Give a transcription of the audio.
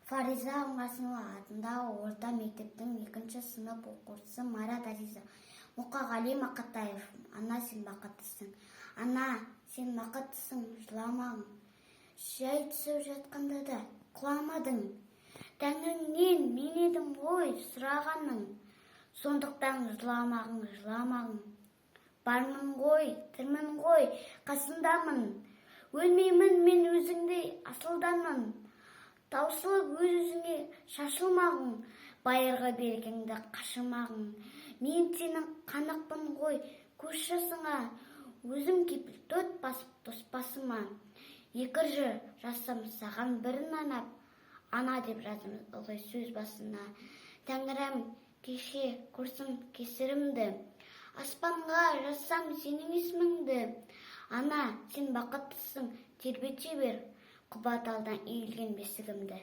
Фариза Оңғарсынова атындағы орта мектептің екінші сынып оқушысы Марат Азизов. Мұқағали Мақатаев, «Ана, сен бақыттысың». Ана, сен бақыттысың, жыламағың. Жай түсіп жатқанда да құламадың. Тәңіріңнен мен едім ғой сұрағаның. Сондықтан жыламағың, жыламағың. Бармын ғой, тірімін ғой, қасындамын. Өлмеймін мен, өзіңдей асылданмын. Таусылып өз-өзіңе шашылмағың, байырғы берекеңді қашырмағың. Мен сенің қанықпын ғой көз жасыңа, өзім кепіл төрт басып дос басыма. Екі жыр жазсам саған бірін арнап, ана деп жаздым ылғи сөз басына. Тәңірім, кеше көрсін кесірімді, аспанға жазсам сенің есіміңді. Ана, сен бақыттысың, тербете бер құба талдан иілген бесігімді.